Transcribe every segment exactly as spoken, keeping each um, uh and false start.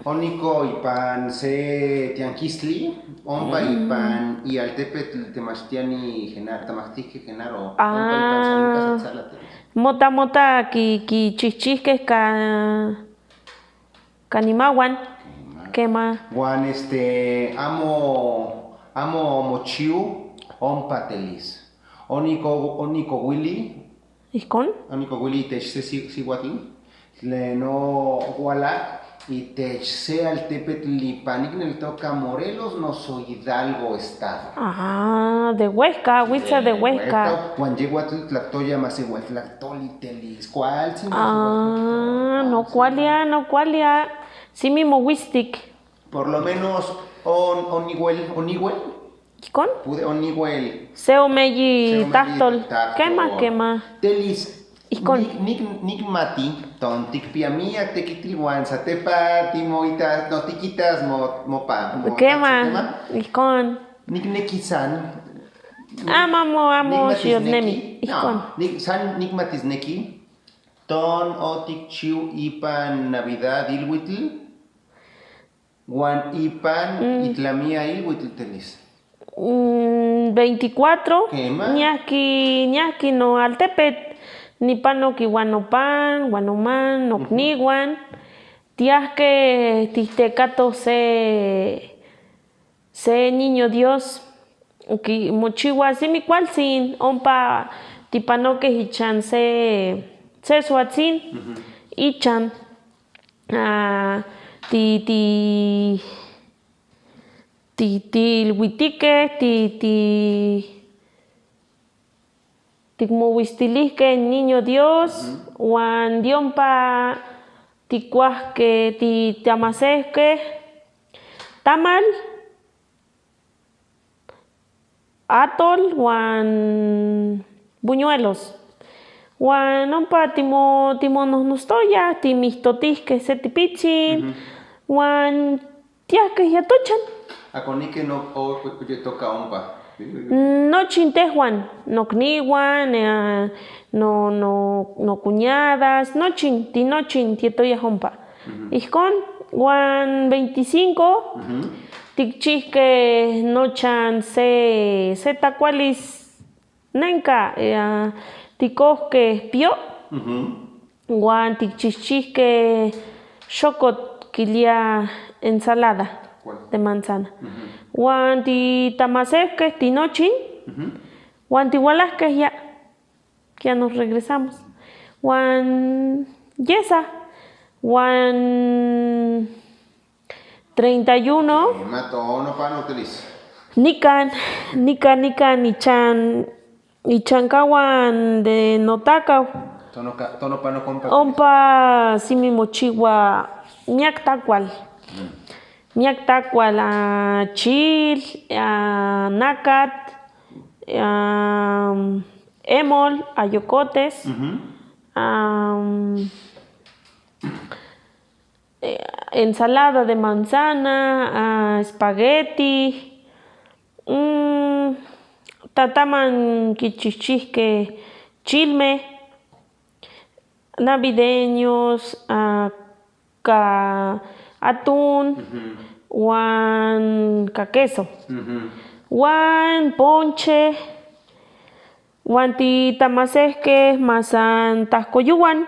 Oniko ipan se tianquistli, ompa ipan i altepetl temashtiani Genaro, tamashtiani Genaro, ompa ipan San Lucas Atzala. Mota mota ki, kichijchijkej ka, kanimawan. Kema. Wan este, amo, amo mochiu ompa telis. Oniko, oniko wili. Ijkon. Oniko wili itech se si, siwatl. Leno wala itech se altepetl ipan, nik nel toka Morelos noso Hidalgo estado. Ah, de Huesca, witsa de Huesca. Wan yewatl tlatoya mas igual tlatoli telis. ¿Cuál? Ah, no kualia, no kualia. Si mi mowistik. Por lo menos on, oniwel, oniwel. Ijkon. Pude oniwel. Se omeyi tahtol. Kema, kema. Telis. Ijkon. Nik, nik, nik mati, ton tik pia mia tekitri wan satepa timo ita, no tikitas mo, mo pa, mo. Kema. Ijkon. Nik neki san. Amo, amo, amo, shios nemi. Ijkon. Nik san, nik matis neki. Ton o tik chiu ipan Navidad ilwitl. Wan ipan itlamia ilwitl telis. Mm, veinticuatro. Kema. Ñahki, ñahki no altepet, nipan noki wan nopan, wan noman, nokniwan. Tiahke tihtekato se, se niño Dios. Ki, mochiwa si mi kual sin, ompa tipanoke hichan se, se swatsin, ichan. Ah, ti, ti, ti, ti lwitike, ti, ti, ti kmo wistilihke niño Dios, wan diompa ti kuahke, ti tamasehke, tamal, atol wan buñuelos. Wan ompa timo, timo nohnostoya, timihtotikke se tipichin, wan tiahke hiatochan. Akonike no o, o, oye toka ompa. Nochin tehwan, nokniwan, eh, no, no, nokuñadas, nochin, tinochin tietoya ompa. Ijkon, wan veinticinco, tikchijke nochan se, se takualis nenka, eh, tikohke pio, wan tikchijchijke shokot kilia ensalada de manzana, wan titamasehke tinochin, wan tiwalahke ya. Ya nos regresamos. Wan yesa, wan treinta y uno. Nikan, nikan, nikan, ichan, ichan kawan de notakaw. Ompa si mi mochiwa miak takual. Miak takual, ah, chil, ah, nakat, ah, emol, ayokotes, am, eh, ensalada de manzana, ah, espagueti, mm, tataman kichijchijke chilme, navideños, ah, ka atún, wan ka queso, wan ponche, wan titamasehke masan tahkoyuwan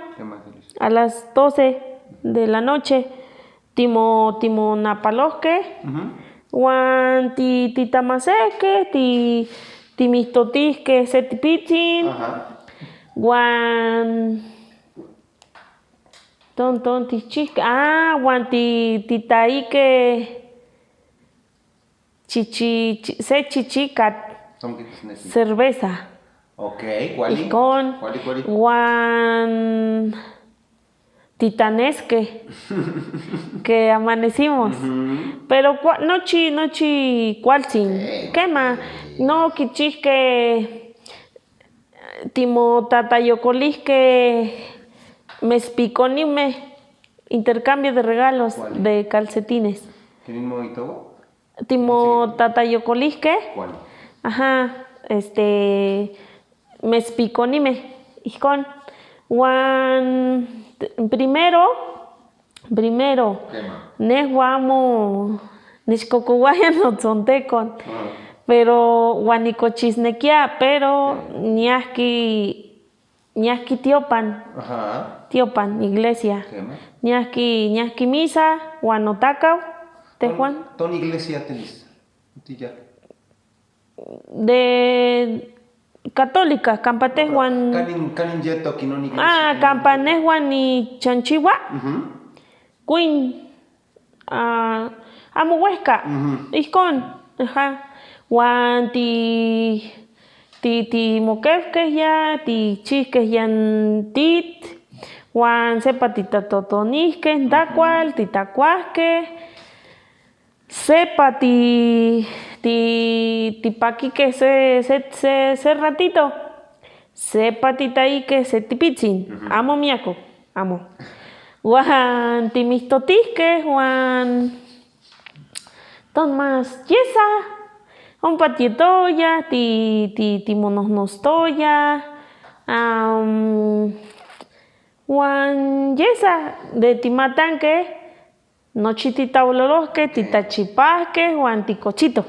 a las doce de la noche, timo, timo napalohke, wan ti, titamasehke, ti, timihtotikke se tipichin, wan Ton, ton, tichijke, ah, wan ti, titaike chichi, chi, se chichikat. Cerveza. Ok, kuali? Ijkon. Kuali, kuali? Wan titaneske que amanecimos. Pero kua, nochi, nochi kualtzin. Kema, no kichijke. Timo tatayokolihke mespikonime, intercambio de regalos de calcetines. Timo tatayokolihke. Ajá, este, mespikonime, ijkon. Wan primero, Primero, nehwan amo nishkokowaya notsonteko, pero wanikochisnekia, pero niahki, niahki tiopan, tiopan, iglesia. Niahki, niahki misa, wan notakau, tehuan. Ton iglesia telis. De católica, kampa tehuan. Kani, kani nje toki no ni iglesia. Ah, kampa nehuan ni chanchiwa. Queen. Ah, amo wehka. Ihkon. Aha. Wan ti, ti, ti mokefkeh ya, ti chihkeh ya ntit. Wan sepa ti tatotonihkeh, ndakwal, ti takwahkeh. Sepa ti, ti, ti pakike se, se, se, se ratito. Sepa ti taike se tipitsin. Amo miako, amo. Wan ti mihtotiike, wan ton mas yesa. Ompa ti etoya, ti, ti, ti monohnostoya. Am, wan yesa de ti matanke. Nochi ti tawololohke, ti tachipahke, wan ti kochito.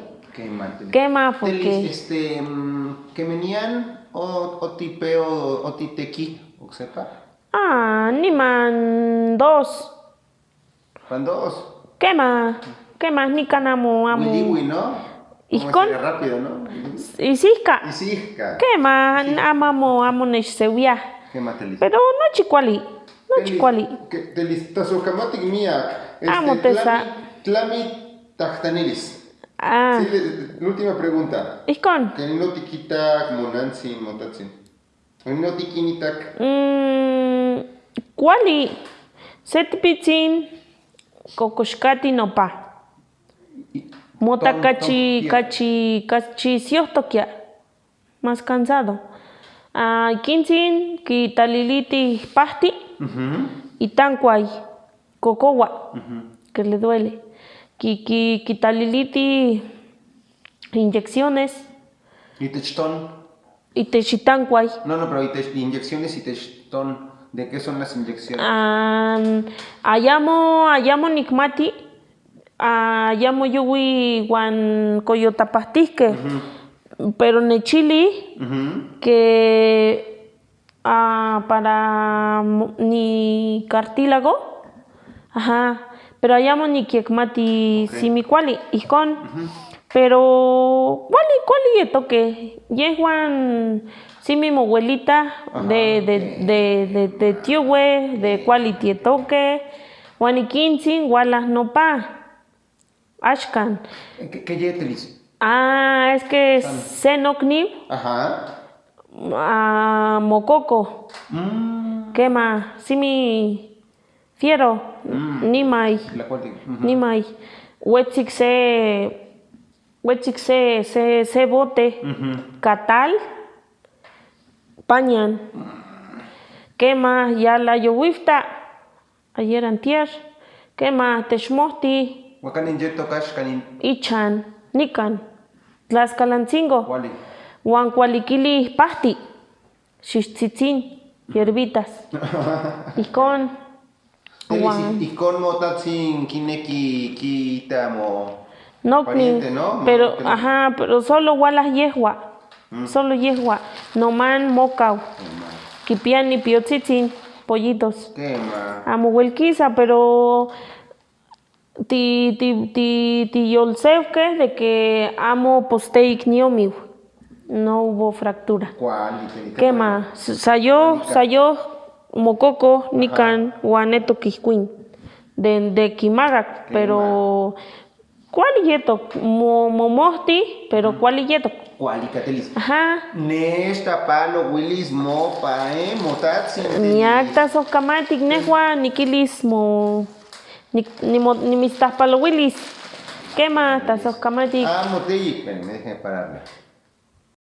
Kema, porque este, mm, kemenian o, o ti pe o, o ti teki, o sepa? Ah, niman dos. Van dos. Kema, kema, ni kana amo, amo. Wiliwi, ¿no? Ihkon. Rápido, ¿no? Isihka. Isihka. Kema, amo, amo neshsewia. Kema telis. Pero nochi kuali. Nochi kuali. Telis, tasohkamatik miyak. Amo tesa. Tlami, tlami tahtanilis. Ah. Sí, la última pregunta. Ihkon. Keni no tikitak, monantsin, motatsin. Keni no tikinitak. Mm, kuali. Setipitsin, kokoshkati nopa. Mota kachi, kachi, kachi siohtokia. Más cansado. Ah, ikintsin kitaliliti pahti, itankway, kokowa, que le duele. Ki, ki, kitaliliti inyecciones. Itech ton. Itech itankway. No, no, pero itech inyecciones, itech ton. ¿De qué son las inyecciones? Ah, ayamo, ayamo nikmati. Ah, ya mo yuwi wan koyotapatihke, pero ne chili que, ah, para mo-, ni cartílago. Ajá, pero ayamo nikekmati simi kuali, ihkon. Pero kuali, kuali yetoke. Yehuan simi mo welita de, de, de, de, de tiuwe, de kuali ti etoke. Wan ikintsin wala nopa. Ashkan. ¿Qué, qué yetelis? Ah, es que se nokniu. Ajá. Ah, mokoko. Mm. Kema, simi fiero. Mm. Nimay. La cual te- ujú. Nimay. Wetsik se, wetsik se, se, se bote. Ujú. Katal. Pañan. Kema, ya la yowifta. Ayer antier, kema, teshmohti. Wakani nje tokash kani. Ichan, nikan, Tlaxcalancingo. Kuali. Wan kuali kili pahti, shishitsitsin, hierbitas. Ihkon. Wan. Ihkon mo tatsin kine ki, ki ita mo. Nokni, pariente, ¿no? Pero, ajá, pero solo walah yehua. Solo yehua. Noman mokau. Kipiani piotsitsin, pollitos. Kema. Amo welkisa, pero ti, ti, ti, ti yolsefke de que amo posteyik niomiu. No hubo fractura. Kuali, kema, sayo, sayo mokoko nikan wan netokihkwin. De, de kimagak, pero kuali yetok, mo, mo mohti, pero kuali yetok. Kuali katelis. Ajá. Neshta palo wilis mo pa, eh, mo tatsin. Niakta sohkamatik nehua nikilis mo, ni, ni mo, ni mistapalo wilis. Kema ta sohkamatik. Ah, mo teyik, ven, déjeme pararla.